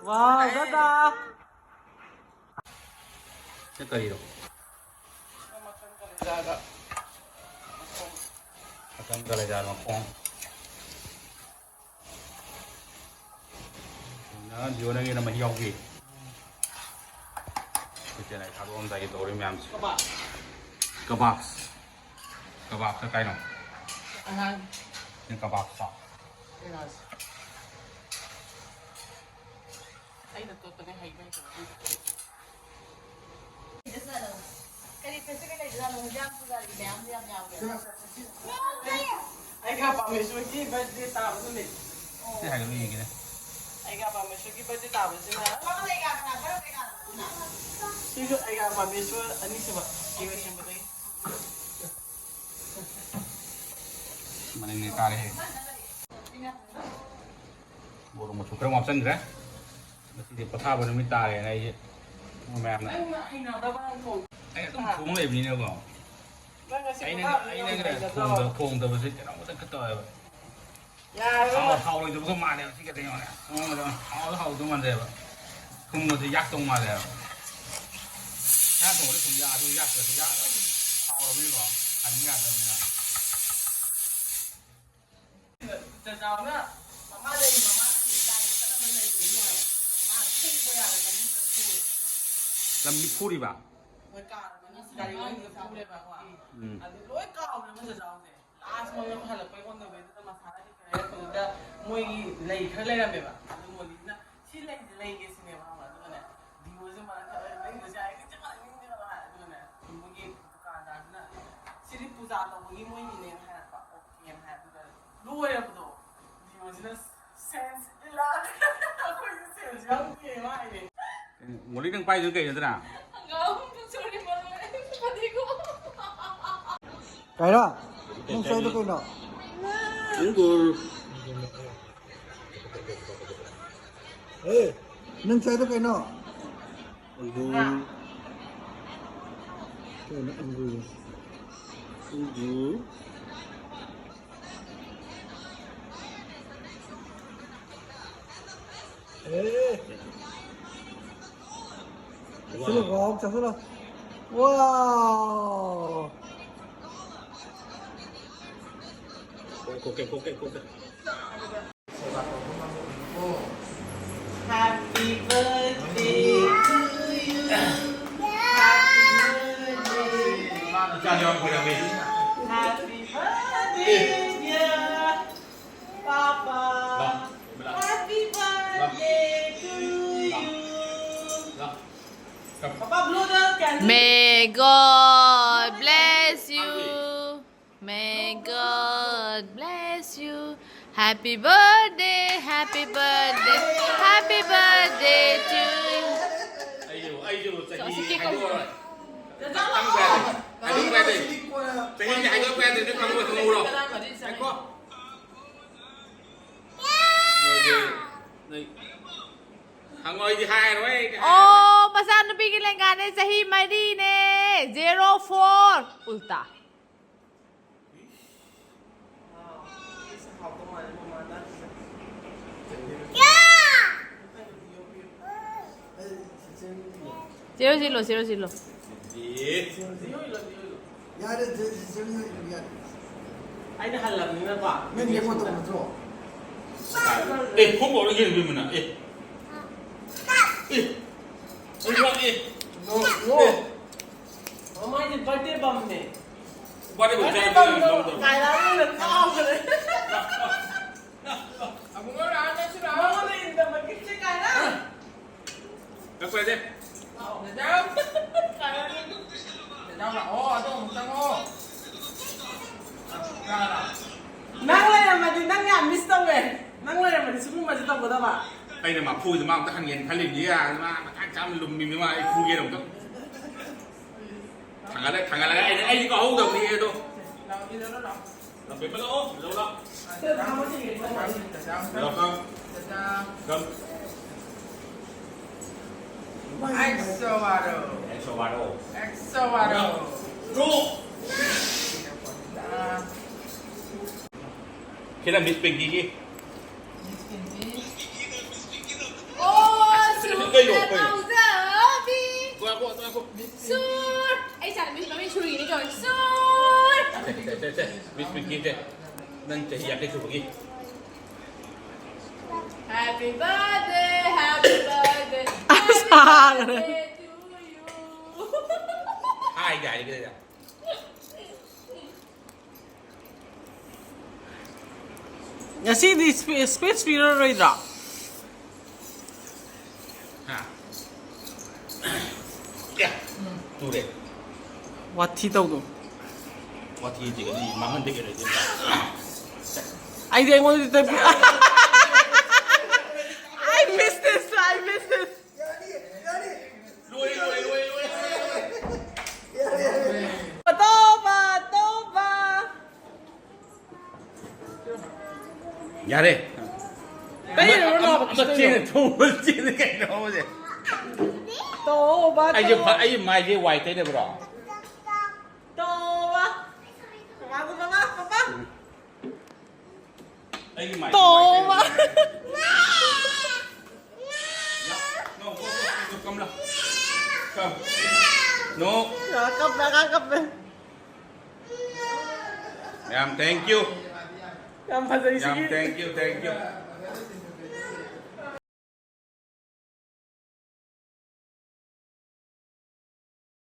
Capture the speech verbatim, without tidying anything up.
ꯋꯥꯎ, ꯗꯥꯗꯥ! ꯁꯤ ꯀꯔꯤꯅꯣ? ꯃꯈꯟ ꯀꯂꯦꯖꯥ ꯃꯈꯣꯡ꯫ ꯑꯗꯨꯅ ꯖꯤꯑꯣꯅꯒꯤꯅ ꯃꯍꯤ ꯌꯥꯎꯕꯤ꯫ ꯑꯩꯈꯣꯏ ꯆꯦꯅꯥꯏ ꯊꯥꯗꯣꯛꯑꯝꯗꯥꯏꯒꯤ ꯇꯧꯔꯤ ꯃꯌꯥꯝꯁꯦ꯫ ꯀꯕꯥꯕ꯫ ꯀꯕꯥꯕ꯫ ꯀꯕꯥꯕꯇ ꯀꯥꯏꯅꯣ? ꯑꯉꯥꯡ꯫ ꯅꯪ ꯀꯕꯥꯕ ꯆꯥꯎ꯫ ꯀꯩꯅꯣꯁꯦ꯫ ꯑꯩꯅ ꯇꯣꯠꯄꯅꯦ, ꯍꯩꯕ ꯍꯩꯇꯕ ꯈꯪꯗꯦ꯫ ꯀꯔꯤ ꯐꯦꯁꯇꯤꯚꯦꯜ ꯂꯩꯕꯖꯥꯠꯅꯣ? ꯍꯤꯟꯖꯥꯡ ꯄꯨꯖꯥꯔꯤ ꯃꯌꯥꯝꯁꯦ ꯌꯥꯝ ꯌꯥꯎꯋꯦ꯫ ꯑꯩꯒ ꯄꯥꯃꯦꯁꯣꯔꯒꯤ ꯕꯥꯔꯗꯦ ꯇꯥꯕ ꯅꯨꯃꯤꯠ꯫ ꯁꯤ ꯍꯥꯏꯒꯠꯂꯨ ꯌꯦꯡꯒꯦꯅꯦ꯫ ꯑꯩꯒ ꯄꯥꯃꯦꯁꯣꯔꯒꯤ ꯕꯥꯔꯗꯦ ꯇꯥꯕꯁꯤꯅ꯫ ꯁꯤꯁꯨ ꯑꯩꯒ ꯄꯥꯃꯦꯁꯣꯔ ꯑꯅꯤꯁꯨꯕ ꯁꯤꯕ ꯁꯦꯝꯕꯗꯒꯤ꯫ ꯃꯅꯤꯡꯗꯤ ꯀꯥꯔꯦꯍꯦ꯫ ꯃꯣꯔꯣꯛ ꯃꯆꯨ ꯈꯔ ꯑꯃꯨꯛ ꯍꯥꯞꯆꯤꯟꯈ꯭ꯔꯦ꯫ ꯉꯁꯤꯗꯤ ꯄꯣꯊꯥꯕ ꯅꯨꯃꯤꯠ ꯇꯥꯔꯦꯅ ꯑꯩꯁꯦ ꯃꯣꯏ ꯃꯌꯥꯝꯅ ꯅꯪꯅ ꯍꯩꯅꯗꯕ ꯅꯪ ꯊꯣꯡ-, ꯑꯩ ꯑꯗꯨꯝ ꯊꯣꯡ ꯂꯩꯕꯅꯤꯅꯀꯣ꯫ ꯅꯪ ꯉꯁꯤ ꯑꯩꯅ, ꯄꯣꯊꯥꯕ ꯅꯨꯃꯤꯠ ꯑꯩꯅꯒ ꯍꯩꯅꯗ꯭ꯔꯕ? ꯊꯣꯡꯗꯕ, ꯊꯣꯡꯗꯕꯁꯦ ꯀꯩꯅꯣꯝꯇ ꯈꯔ ꯇꯧꯋꯦꯕ꯫ ꯌꯥꯔꯦꯕ꯫ ꯍꯥꯎ-, ꯍꯥꯎꯔꯣꯏꯗꯕꯒ ꯃꯥꯜꯂꯦꯕ ꯁꯤ ꯀꯩꯗꯧ ꯌꯦꯡꯉꯣꯅꯦ꯫ ꯃꯑꯣꯡꯗ ꯍꯥꯎꯗꯧ ꯍꯥꯎꯗꯧ ꯃꯥꯟꯗꯦꯕ꯫ ꯊꯨꯝꯒꯁꯦ ꯌꯥꯛꯇꯧ ꯃꯥꯜꯂꯦꯕ꯫ ꯁꯥ ꯊꯣꯡꯕꯗ ꯊꯨꯝ ꯌꯥꯛꯑꯁꯨ ꯌꯥꯛꯇ꯭ꯔꯁꯨ ꯌꯥꯛ-, ꯑꯗꯨꯝ ꯍꯥꯎꯔꯕꯅꯤꯀꯣ꯫ ꯍꯟꯕ ꯌꯥꯗꯕꯅꯤꯅ꯫ ꯆꯥꯆꯥꯎꯅ ꯃꯃꯥ ꯂꯩ, ꯃꯃꯥ ꯂꯩ, ꯂꯥꯏ ꯀꯠꯅꯕ ꯂꯩ ꯂꯩꯌꯨ ꯍꯥꯏ꯫ ꯃꯥ ꯐꯨꯕ ꯌꯥꯔꯣꯏ, ꯂꯝꯕꯤꯗ ꯐꯨꯔꯦ꯫ ꯂꯝꯕꯤ ꯐꯨꯔꯤꯕ? ꯃꯣꯏ ꯀꯥꯔ ꯃꯅꯨꯡ ꯒꯥꯔꯤ ꯃꯅꯨꯡꯗ ꯐꯨꯔꯦꯕꯀꯣ꯫ ꯎꯝ꯫ ꯑꯗꯨ ꯂꯣꯏ ꯀꯥꯎꯔꯦ ꯃꯣꯏ ꯆꯥꯆꯥꯎꯁꯦ꯫ ꯂꯥꯁ ꯃꯣꯏ ꯍꯜꯂꯛꯄꯩ on the way ꯗꯨꯗ ꯃꯁꯥꯅ ꯀꯩ ꯍꯥꯏꯔꯛꯄꯗꯨꯗ ꯃꯣꯏꯒꯤ ꯂꯩ ꯈꯔ ꯂꯩꯔꯝꯃꯦꯕ꯫ ꯑꯗꯨ ꯃꯣꯂꯤꯁꯤꯅ ꯁꯤ ꯂꯩꯁꯦ ꯂꯩꯒꯦ ꯁꯤꯅꯦꯕ, ꯈꯪꯕ꯭ꯔꯥ? ꯑꯗꯨꯒꯅꯦ ꯗꯤꯑꯣꯁꯦ ꯃꯔꯛ ꯊꯠꯂꯒ ꯂꯩꯒꯁꯦ ꯍꯥꯏ, ꯅꯤꯡꯁꯤꯡꯉꯛꯑꯦ, ꯅꯤꯡꯁꯤꯡꯉꯛꯑꯦ ꯍꯥꯏ꯫ ꯑꯗꯨꯒꯅꯦ ꯃꯣꯏꯒꯤ ꯗꯨꯀꯥꯟꯗꯥꯔꯗꯨꯅ ꯁꯤꯗꯤ ꯄꯨꯖꯥ ꯇꯧꯕꯒꯤ ꯃꯣꯏꯒꯤꯅꯦꯅ ꯍꯥꯏꯔꯛꯄ꯫ ꯑꯣꯀꯦꯅ ꯍꯥꯏ꯫ ꯑꯗꯨꯒ ꯂꯣꯏꯔꯕꯗꯣ꯫ ꯗꯤꯑꯣꯁꯤꯅ ꯁꯦꯟꯁ ꯏꯜꯂꯛꯑꯒ ꯑꯩꯈꯣꯏꯁꯨ ꯁꯦꯟꯁ ꯌꯥꯎꯗꯦꯅ ꯍꯥꯏꯔꯦ꯫ ꯃꯣꯂꯤ, ꯅꯪ ꯄꯥꯏꯗꯨꯅ ꯀꯩꯅꯣꯗꯅ? ꯍꯪꯒꯥꯝ, ꯃꯨꯁꯣꯔꯤ, ꯃꯔꯣꯏ, ꯐꯗꯤꯒꯣꯝ꯫ ꯀꯩꯅꯣ? ꯅꯪ ꯆꯥꯏꯗꯣ ꯀꯩꯅꯣ? ꯑꯪꯒꯨꯔ꯫ ꯑꯦ, ꯅꯪ ꯆꯥꯏꯗꯣ ꯀꯩꯅꯣ? ꯑꯪꯒꯨꯔ꯫ ꯀꯩꯅꯣ ꯑꯪꯒꯨꯔ? ꯑꯪꯒꯨꯔ꯫ ꯑꯦ꯫ ꯆꯠꯁꯤꯜꯂꯣ, ꯋꯥꯎ, ꯆꯠꯁꯤꯜꯂꯣ꯫ ꯋꯥꯎ꯫ ꯀꯣꯛꯀꯦ, ꯀꯣꯛꯀꯦ, ꯀꯣꯛꯀꯦ꯫ Happy birthday to you. Happy birthday. Happy birthday, dear Papa. Happy birthday to you. Papa, blow the candle. May God bless you. May God bless you. Happy birthday, happy birthday, happy birthday to you. ꯑꯩꯁꯨ, ꯑꯩꯁꯨ ꯆꯍꯤ ꯍꯥꯏꯗꯣꯛꯑꯔꯣꯏ꯫ ꯈꯪꯕ ꯌꯥꯗꯦ꯫ ꯍꯥꯏꯗꯣꯛꯄ ꯌꯥꯗꯦ꯫ ꯆꯍꯤꯁꯦ ꯍꯥꯏꯗꯣꯛꯄ ꯌꯥꯗꯦ꯫ ꯅꯪ ꯈꯪꯕ ꯈꯪꯍꯧꯔꯣ꯫ ꯉꯥꯏꯈꯣ꯫ ꯅꯣꯏꯗꯤ, ꯅꯣꯏ ꯍꯪꯉꯣ, ꯑꯩꯗꯤ ꯍꯥꯏꯔꯣꯏ, ꯑꯩꯗꯤ ꯍꯥꯏꯔꯣꯏ꯫ ꯑꯣ, ꯃꯆꯥꯅꯨꯄꯤꯒꯤ ꯂꯦꯡꯒꯥꯅꯦ, ꯆꯍꯤ ꯃꯔꯤꯅꯦ, zero four꯫ ꯎꯜꯇꯥ꯫ Zero, zero, zero, zero. ꯑꯦ꯫ ꯌꯥꯔꯦ, ꯖꯦ-, ꯖꯦ-, ꯖꯦ-, ꯌꯥꯔꯦ꯫ ꯑꯩꯅ ꯍꯜꯂꯕꯅꯤꯅꯀꯣ꯫ ꯅꯪ ꯌꯦꯡꯉꯣ ꯇꯧ ꯅꯠꯇ꯭ꯔꯣ? ꯑꯦ, ꯈꯣꯡꯕ ꯑꯣꯏꯔ ꯌꯦꯡꯕꯤꯕꯅ, ꯑꯦ꯫ ꯑꯦ꯫ ꯑꯩ ꯋꯥꯠꯂꯤ꯫ ꯅꯣ, ꯅꯣ꯫ ꯑꯦ꯫ ꯃꯃꯥꯏꯁꯦ birthday bump ꯅꯦ꯫ Birthday bump birthday ꯆꯥꯔꯗꯤ bump ꯗꯣ ꯂꯧꯗꯕ꯫ ꯀꯥꯏꯔꯥꯡꯅ ꯀꯥꯎꯈ꯭ꯔꯦ꯫ ꯑꯕꯨꯡꯉꯣ ꯂꯥꯛꯑꯣ, ꯅꯪꯁꯨ ꯂꯥꯛꯑꯣ꯫ ꯃꯉꯣꯟꯗ ꯏꯟꯗꯕ gift ꯁꯦ ꯀꯥꯏꯔꯥꯡ꯫ ꯀꯛꯄ ꯌꯥꯗꯦ꯫ ꯂꯥꯛꯑꯣ꯫ ꯗꯗꯥ꯫ ꯀꯥꯏꯔꯥꯡ꯫ ꯗꯗꯥ ꯂꯥꯛꯑꯣ, ꯑꯗꯣ ꯑꯃꯨꯛ ꯆꯪꯉꯣ꯫ ꯂꯥꯛꯑꯣ, ꯂꯥꯛꯑꯣ꯫ ꯅꯪ ꯂꯩꯔꯝꯃꯗꯤ ꯅꯪ ꯌꯥꯝ miss ꯇꯧꯋꯦ꯫ ꯅꯪ ꯂꯩꯔꯝꯃꯗꯤ ꯁꯤꯒꯨꯝꯕꯁꯦ ꯇꯧꯒꯗꯕ꯫ ꯑꯩꯅ ꯃꯥ ꯐꯨꯏꯗ ꯃꯥ ꯑꯝꯇ ꯍꯟꯒꯦꯅ ꯈꯜꯂꯤꯕꯅꯤ, ꯌꯥꯔꯦ, ꯃꯥ ꯃꯊꯥ ꯆꯥꯝ ꯂꯨꯝꯃꯤꯕꯅꯤ, ꯃꯥ ꯑꯩ ꯐꯨꯒꯦꯅ ꯑꯝꯇ꯫ ꯊꯥꯡꯒꯠꯂꯦ, ꯊꯥꯡꯒꯠꯂꯒ ꯑꯩꯗꯤ, ꯑꯩꯗꯤ ꯀꯥꯎꯍꯧꯗꯕꯅꯤ ꯑꯗꯣ꯫ ꯂꯥꯛꯑꯣ, ꯂꯥꯛꯑꯣ, ꯂꯥꯛꯑꯣ꯫ ꯂꯝꯕꯦꯝꯃ ꯂꯥꯛꯑꯣ, ꯂꯧ ꯂꯥꯛꯑꯣ꯫ ꯂꯥꯛꯑꯣ, ꯂꯥꯛꯑꯣ꯫ ꯆꯥꯛ꯫ ꯑꯦꯛꯁꯣ ꯕꯥꯔꯣ꯫ ꯑꯦꯛꯁꯣ ꯕꯥꯔꯣ꯫ ꯑꯦꯛꯁꯣ ꯕꯥꯔꯣ꯫ ꯔꯣ꯫ ꯁꯤꯅ ꯃꯤꯁ ꯄꯤꯡꯀꯤꯒꯤ꯫ ꯃꯤꯁ ꯄꯤꯡꯀꯤ꯫ ꯀꯩꯅꯣ, ꯀꯩꯅꯣ? ꯉꯥꯎꯖꯕꯤ꯫ ꯉꯥꯏꯈꯣ, ꯉꯥꯏꯈꯣ꯫ ꯁꯨꯔ꯫ ꯑꯩ ꯏꯆꯥꯅꯨꯄꯤꯁꯤ ꯃꯃꯤꯡ ꯁꯨꯔꯤꯅꯦ ꯀꯧꯔꯦ꯫ ꯁꯨꯔ꯫ ꯁꯦ, ꯁꯦ, ꯁꯦ, ꯁꯦ꯫ ꯃꯤꯁ ꯄꯤꯡꯀꯤꯁꯦ꯫ ꯅꯪ ꯆꯍꯤ ꯌꯥꯡꯈꯩ ꯁꯨꯕꯒꯤ꯫ Happy birthday, happy birthday, happy ꯑꯁ, ꯍꯥꯏꯈ꯭ꯔꯦ꯫ Birthday to you. ꯍꯥꯏꯒꯦ, ꯍꯥꯏꯒꯦ꯫ ꯉꯁꯤꯗꯤ ꯁ꯭ꯄꯤ-, ꯁ꯭ꯄꯤꯆ ꯄꯤꯔꯔꯣꯏꯗ꯭ꯔꯣ? ꯍꯥ? ꯑꯦ, ꯇꯨꯔꯦ꯫ ꯋꯥꯊꯤ ꯇꯧꯗꯣ꯫ ꯋꯥꯊꯤꯗꯤ ꯀꯔꯤ ꯃꯥꯡꯍꯟꯗꯒꯦ ꯂꯩꯇꯦ꯫ ꯑꯩꯗꯤ ꯑꯩꯉꯣꯟꯗꯗꯤ ꯇꯞꯄꯤ꯫ I miss this, I miss this. ꯂꯣꯏꯔꯦ, ꯂꯣꯏꯔꯦ, ꯂꯣꯏꯔꯦ, ꯂꯣꯏꯔꯦ꯫ ꯇꯣꯕꯥ, ꯇꯣꯕꯥ꯫ ꯌꯥꯔꯦ꯫ ꯀꯩꯅꯣ, ꯑꯃ, ꯑꯃ, ꯑꯃ ꯆꯦꯟꯅ ꯊꯣꯡꯕ ꯆꯦꯟꯅ ꯀꯩꯅꯣ ꯑꯃꯁꯦ꯫ ꯇꯣꯕꯥ, ꯑꯩꯁꯦ ꯇꯣꯕꯥ꯫ ꯐ-, ꯑꯩ ꯃꯥꯏꯁꯦ ꯋꯥꯏ ꯇꯩꯅꯕ꯭ꯔꯣ? ꯇꯣꯕꯥ꯫ ꯃꯃꯥ, ꯃꯃꯥ, ꯄꯄꯥ꯫ ꯑꯩꯒꯤ ꯃꯥꯏꯁꯦ ꯇꯣꯕꯥ꯫ ꯋꯥꯏ ꯇꯩꯅꯕ꯭ꯔꯣ? No, go, go, go, come, come. Come. No. ꯉꯥ ꯀꯞꯄꯦ, ꯉꯥ ꯀꯞꯄꯦ꯫ ꯌꯥꯝ thank you. ꯌꯥꯝ ꯐꯖꯩ ꯌꯥꯝ ꯁꯤꯒꯤ꯫ Thank you, thank you.